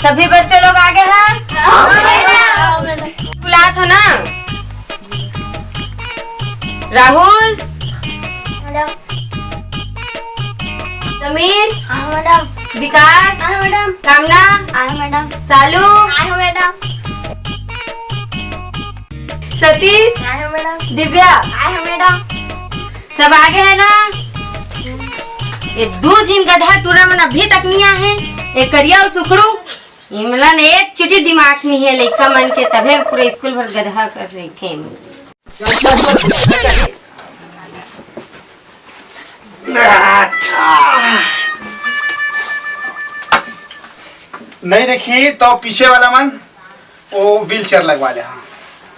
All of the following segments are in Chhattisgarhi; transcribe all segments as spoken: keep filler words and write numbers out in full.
सभी बच्चे लोग आगे हैं? बुलात हो ना? राहुल, मैडम। समीर, हाँ मैडम। विकास, हाँ मैडम। कामना, हाँ मैडम। सालू, हाँ मैडम। सतीश, हाँ मैडम। दिव्या, हाँ मैडम। सब आगे है ना? ये दू झिन गधा टूरा मन अभी तक नहीं आए हैं। ये करिया अउ सुखड़ू, इमलन एक चुटी दिमाग नहीं है लइका मन के, तभे पूरा स्कूल भर गधा कर रखे हैं। नहीं देखी तो पीछे वाला मन वो व्हील चेयर लगवा ले। हाँ।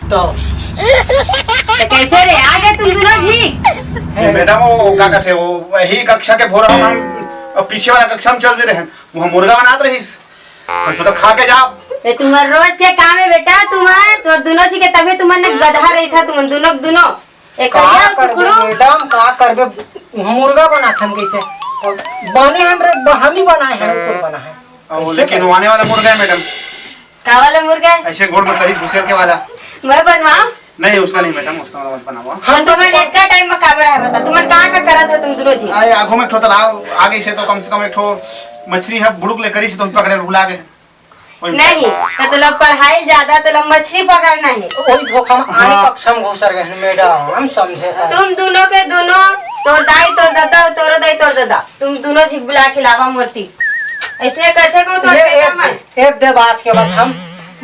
तो तो कैसे रे, आ गए तुम दोनों जी? ये मैडम, वो का कहते, वो वही कक्षा के भोर हम, हम पीछे वाला कक्षा में चल दे रहे हैं, वो हम मुर्गा बनात रही। हम तो खा के जा। ये तुम्हार रोज के काम है बेटा, तुम्हार, तोर दोनों जी के, तभी तुम्हार ने गधा रही था, तुम दोनों, दोनों। एक का करिया करबे सुखड़ू। मैडम, का करबे? हम मुर्गा बनाथन कैसे? और बने हम रे, ब-, हम ही बनाए हैं, कोई बना है। अब वो कैसे लेकिन बने? वो आने वाला मुर्गा है मैडम। का वाला मुर्गा है? ऐसे गोड़ में तरी घुसेर के वाला। मैं बनवाऊं? नहीं, उसका नहीं मैडम, उसका वाला मत बनाओ। हम तो तुमन इतना टाइम में काबर है बता, तुमन का का करत हो तुम दोनों जी? आए आगो में एक ठो तालाब आगे से तो कम से कम एक ठो मछली है, बुड़ुक ले करी से तुम पकड़े भुला गए। वही नहीं, तो तोला पढ़ाई ज्यादा, तोला मछली पकड़ना है। वही धोखा में आने हाँ। कक्षा में घुसर गए हैं मैडम, हम समझे का। तुम दोनों के दोनों, तोर दाई, तोर दादा, तोरो दाई, तोर दादा, तुम दोनों झिक बुला के लावा मूर्ति। ऐसने करथे को तो ये ऐसे एक काम है। दे, एक दे बात के बाद हम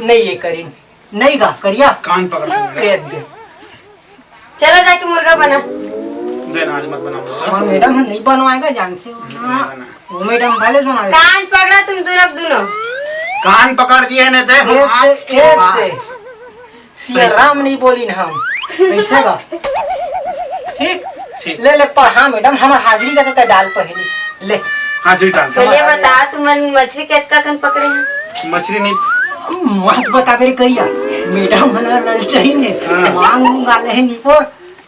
नहीं ये करी, नहीं गा करिया। कान पकड़ के मैडम। एक दे। चलो जाके मुर्गा बना। दे ना, आज मत बना मुर्गा। हमार मैडम हम नहीं बनवाएगा, जान से वो ना। नहीं बना। वो मैडम भले बना दे। कान पकड़ा तुम दोनों, दोनों। कान पकड़ दिए ने ते हम ए, आज ए, के ए, बाद। ए। सिया राम नहीं बोली ना हम। ऐसे का? ठीक? ठीक। ले, ले, पढ़ा मैडम, हमार हाजिरी का तो डाल पहली। ले। हाजिरी डाल। पहले बता, तुमन मछली कतका कन पकड़े हैं? मछली नहीं। मत बता मेरे करिया। मैडम मना ललचाई ने। हाँ। मांग मूंग आले हैं निपोर।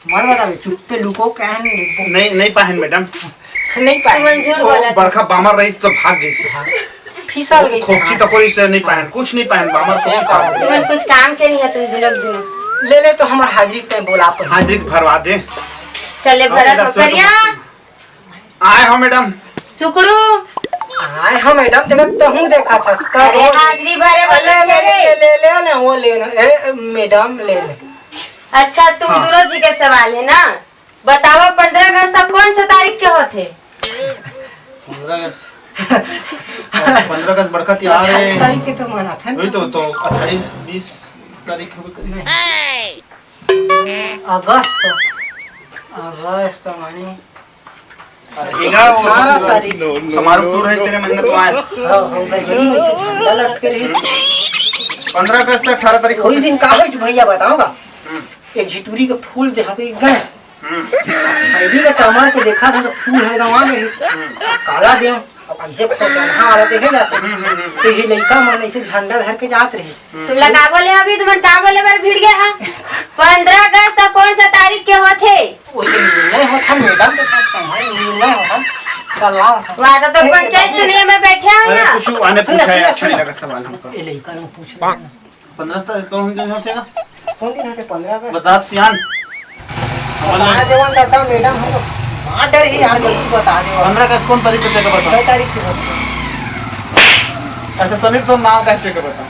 मत बता बे, चुप्पे लुको, क्या है नहीं? नहीं, नहीं पाहन मैडम। नहीं पाहन। तुमन झूठ ओ, बोला था। बड़का बामर रहीस तो भाग गई। फिसल गई। खोपची तो कोई से नहीं पाहन, कुछ नहीं पाहन, बामर से भाग गई। तुमन कुछ काम के नहीं है, तुम दोनों, दोनों। ले, ले तो हमार हाजिरी पे बोला अपन। हाजिरी भरवा दे। चले अब भरत इधर हो से करिया। आए हो मैडम। सुकड़ू। आए हो मैडम, देखा तहूँ देखा था। अरे हाजिरी भरे वाले ले, ले, रे। ले, ले, ले ना, वो ले ना। ए, मैडम, ले, ले। अच्छा, तुम हाँ। दोनों जी के सवाल है ना? बतावा, पंद्रह अगस्त कौन सा तारीख के होथे? पंद्रह अगस्त। पंद्रह अगस्त बड़का तिहार है। अट्ठाईस तारीख के तो मनाथे ना। वही तो, तो अट्ठाईस, बीस तारीख होबे करी। अगस्त, अगस्त माने अरे, एगा वो अठारह तारीख। समारोह टूर है, तेरे महीने तो आए। हाँ, हाँ, भाई, बड़ी वैसे झंडा लटके रही। पंद्रह अगस्त, अठारह तारीख को। वही दिन का है कि भैया बताओगा? हम्म। एक झिटूरी के फूल दे, हम कहीं गए। हम्म। अभी का टमार के देखा था तो फूल है गंवा में ही। हम्म। काला दे, अब ऐसे खोचनहा वाला देखे जाते। हम्म, हम्म, हम्म। तो ये लइका मन ऐसे झंडा धर के जात रही। तुमला का बोले अभी, तुमन का बोले बर भिड़ गए हा? पंद्रह अगस्त कौन सा तारीख के होथे? वो तो निर्णय होता मैडम के पास समय निर्णय होता, सलाह होता। वहाँ तो, तो ए, पंचायत ए, सुनिए में बैठे हो अरे ना। कुछ आने सुनो, पूछा है, सुनो, अच्छा नहीं सुनो। लगा सवाल हमको। ए, लइका लोग पूछ रहे हैं। पंद्रह तारीख कौन दिन होते ना? कौन दिन होते? पंद्रह अगस्त? बता सियान। बता देवन दादा मैडम, हम तो मार डर ही यार, गलती बता दे। पंद्रह अगस्त कौन तारीख को चेक बता? छह तारीख के होते। अच्छा समीर, तो नाम का चेक बता।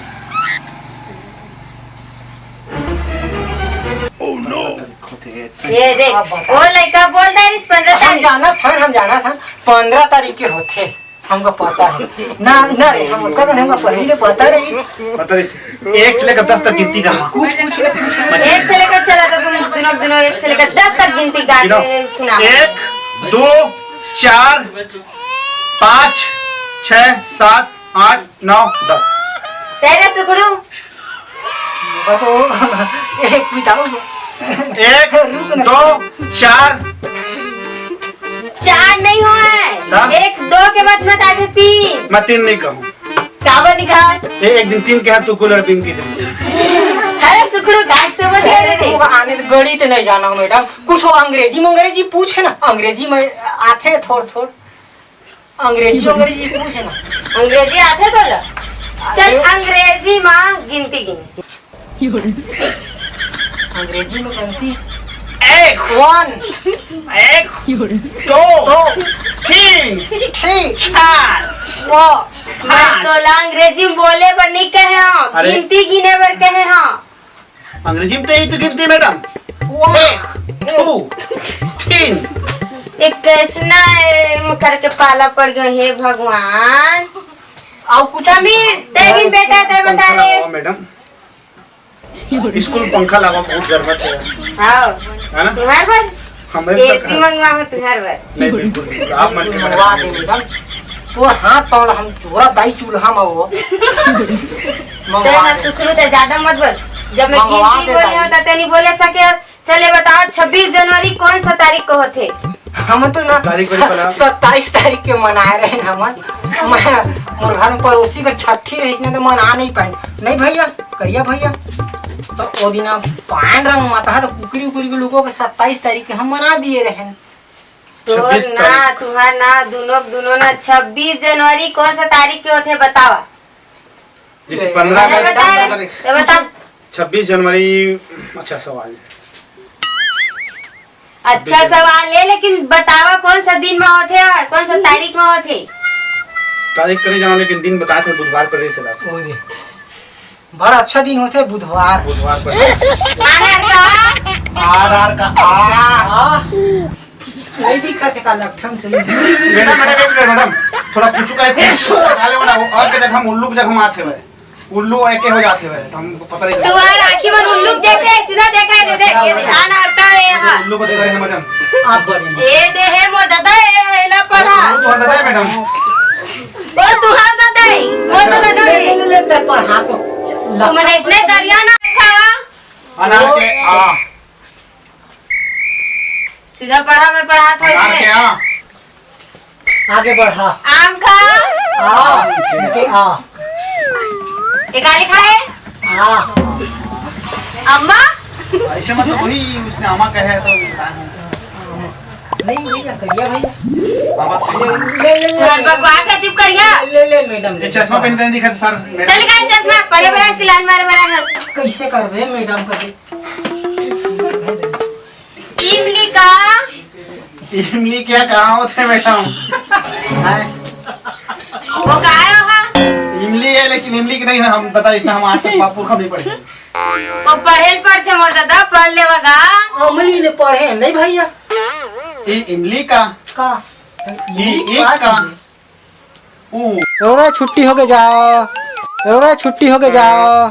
Oh no! ये देख, आप बता। वो लइका बोल दे इस पंद्रह हम तारीख। जाना था, हम जाना था, पंद्रह तारीख के होते, हमको पता है। ना, ना रे, हम कब हमको पहले से पता रही। पता रही से। एक से लेकर दस तक गिनती करना। कुछ, कुछ, कुछ। एक से लेकर चला था तुम दोनों, दोनों एक से लेकर दस तक गिनती गा गिनो। के सुना। एक, दो, चार, पाँच, छह, सात, आठ, नौ, दस। तेरे सुखड़ू। बताओ, एक मिनट आओ। एक, रुक ना। दो, चार। चार नहीं हो है। हाँ? एक, दो के बाद मत आगे तीन। मैं तीन नहीं कहूँ। का बनी घास? ए, एक दिन तीन के हाथ तू कूलर पिन की दे। अरे सुखड़ू, काट से मत करे रे। वो आने तो गणित नहीं जाना मैडम। कुछ वो अंग्रेजी में अंग्रेजी पूछे ना, अंग्रेजी में आथे थोड़ थोड़। अंग्रेजी, अंग्रेजी पूछ ना। अंग्रेजी आथे तोला? चल, अंग्रेजी मा गिनती गिन। अंग्रेजी में गिनती? एक। वन। एक। दो। दो। तीन। थ्री। चार। फोर। मैं पाँच। तोला अंग्रेजी में बोले बर नहीं कहे हूँ, अरे। गिनती गिने बर कहे हूँ। अंग्रेजी में तो यही तो गिनती, मैडम। वन। एक, टू, तीन। एक कैसना ए, करके पाला पड़ गयो, हे भगवान। अब कुछ समीर, तेरी बेटा ते बता पंखा रे। लगाओ, मैडम। स्कूल पंखा लगाओ, बहुत जरूरत है। हाँ। है ना? तुम्हार बर? हमरे तो एसी मंगवा हो तुम्हार बर। नहीं, बिल्कुल, बिल्कुल। आप मन के मंगवा दे, मैडम। तोर हाथ पाँव ला हम चोरा दाई चूल्हा में वो। ते मंगवा ना दे। सुखलू ते ज्यादा मत बोल। जब मैं मंगवा गिनती दे बोले दाई। हो तो ते नहीं बोले सके। चले बताओ, छब्बीस जनवरी कौन सा तारीख को होथे? हम तो ना तारीख बड़ी स-, पला। सत्ताईस तारीख के मनाए रहे ना हमन। मैं, मोर घर में पड़ोसी के छट्ठी रहिस ना, तो मना नहीं पाए। नहीं भैया, करिया भैया, तो ओ दिन पान रंग माता तो कुकरी उकरी के लोगों के सत्ताईस तारीख के हम मना दिए रहे। तोर छब्बीस ना, तारीख। तुहार ना, दुनो, दुनो ना, छब्बीस जनवरी कौन सा तारीख के होथे बतावा? जैसे पंद्रह अगस्त, बता रे, पंद्रह तारीख। ये बता। छब्बीस जनवरी, अच्छा सवाल। अच्छा सवाल है, लेकिन बतावा कौन सा दिन में होथे और कौन सा तारीख में होथे? तारीख तो नहीं जाना, लेकिन दिन बताए थे, बुधवार पर रही सदा से। ओ रे। बड़ा अच्छा दिन होथे बुधवार। बुधवार पर। आधार का? आधार का आ। आ। नहीं दिखत हे का लठम चली? मैडम, मैडम, एक मिनट, मैडम। थोड़ा पुचुका है, पुचुका लगा ले, मैडम। और के जगह हम उल्लू के जगह हम आथे भाई। उल्लू ऐके हो जाथे भाई, तो हमको पता नहीं चला। तुम्हारा आँखी में उल्लू जैसे सीधा देखा है, दे, दे, ये दे, आना हटता है यहाँ। उल्लू को देखा है, मैडम। आप बोलिए। ये दे है मोर दादा, ये हेला पड़ा। उल्लू तो हर दादा है, मैडम। वो तुहार दादा है, मोर दादा नहीं ले, है। ले, ले, ले, पढ़ा तो। तुमने इसने करिया ना देखा। अनार के आ। सीधा पढ़ा, मैं पढ़ा था अनार इसमें। के आ। आगे बढ़ा। आम का? आ, के आ। ये का लिखा है? आ। अम्मा? ऐसे मतलब वही उसने आमा कहे है तो नहीं भैया, करिया भैया। आमा तो ले, ले, ले, ले, और बकवास है, चुप करिया। ले, ले, मैडम, ये ले। चश्मा पहनते नहीं दिखा सर, मैडम। चल का चश्मा, पढ़े बड़ा लाइन मारे बड़ा है। कैसे करबे मैडम का? इमली का? इमली क्या, कहाँ होथे मैडम? हैं? वो का है वहाँ? इमली है, लेकिन इमली की नहीं है, हम पता इसने हम आज तक पुरखा नहीं पढ़े। वो पढ़े ल पढ़थे मोर दादा, पढ़ लेवा गा। अमली ने पढ़े नहीं भैया। ये इमली का? का? ये इमली एक का? का? ओ। रउरा छुट्टी होके जाओ, रउरा छुट्टी होके जाओ।